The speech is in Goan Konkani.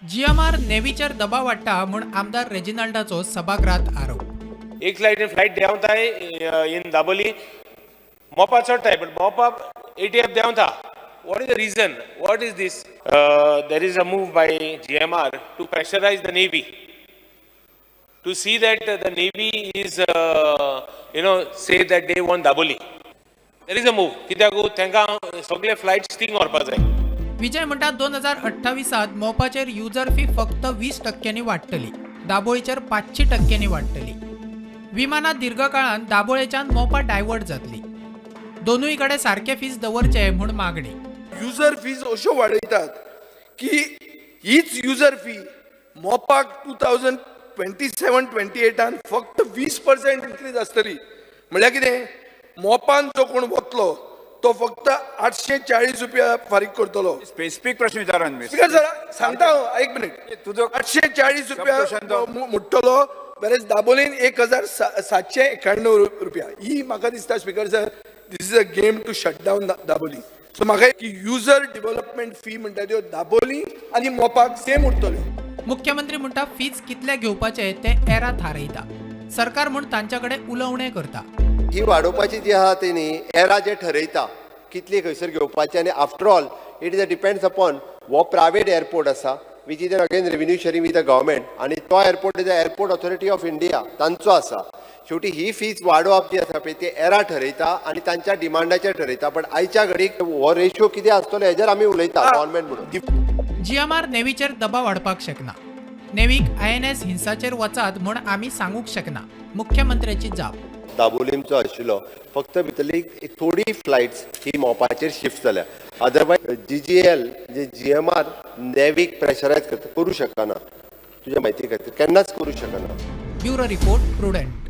जीएमआर नेव्हीचेर दबाव हाडटा म्हूण आमदार रेजिनाल्डाचो सभागृहात आरोप. एक फ्लायटीन फ्लायट देंवताय इन दाबोली, मोपा चडटाय, बट मोपा एटीएफ देंवता. What is the reason? What is this? There is a move by GMR to pressurize the Navy to see that the Navy is say that they want Dabolim. There is a move कित्याक तांकां सगळे फ्लायट्स थिंग व्हरपा जाय. विजय म्हणटा, 2028त मोपाचेर युजर फी फक्त 20 टक्क्यांनी वाडटली, दाबोळीचेर 500 टक्क्यांनी वाडटली. विमानां दीर्घकाळान दाबोळेच्यान मोपा डायवर्ट जातली. दोनूय कडेन सारके फीस दवरचे म्हूण मागणी. युजर फीज अश्यो वाडयतात की हीच युजर फी मोपाक 2027-28 एटान फक्त 20% इन्क्रीज आसतली. म्हणल्यार कितें, मोपान जो कोण वतलो तो फक्त 840 रुपया फारीक करतलो. स्पेसिफीक प्रश्न विचारा न्ही. स्पीकर सर, सांगता हांव, एक मिनिट. तुजो 840 रुपया प्रश्न तो. मोडटलो, वेरेज दाबोलीन 1791 रुपया. ही म्हाका दिसता, Speaker sir, this is a game to shut down Dabolim. So म्हाका की युजर डिव्हलपमेंट फी म्हणटा त्यो दाबोली आनी मोपाक सेम उरतल्यो. मुख्यमंत्री म्हणटा, फीज कितले घेवपाचे ते एरा थारयता, सरकार म्हूण तांच्या कडेन उलोवणें करता. ही वाडोवपाची जी आहा ती न्ही, एरा जे ठरयता कितली खंयसर घेवपाची. आनी after all, it is a depends upon हो प्रायवेट एअरपोर्ट आसा, which is again revenue sharing with the government, आनी तो airport is a Airport Authority of India तांचो आसा. शेवटी ही फीज वाडोवप जी आसा पळय, ती एरा ठरयता आनी तांच्या डिमांडाचेर ठरयता. पण आयच्या घडीक हो रेशियो कितें आसतलो हेजेर आमी उलयता गव्हर्मेंट म्हणून. जीएमआर नेव्हीचेर दबाव हाडपाक शकना, नेव्हीक आयएनएस हिंसाचेर वचात म्हूण आमी सांगूंक शकना, मुख्यमंत्र्याची जाप. दाबोलीमचो आशिल्लो, फक्त भितरली एक थोडी फ्लायट्स ही मोपाचेर शिफ्ट जाल्या. अदरवायज जीजीएल जे जीएमआर नेवीक प्रेशरायज करता, करूं शकना. तुज्या म्हायती खातीर, केन्नाच करूं शकना. Bureau report, prudent.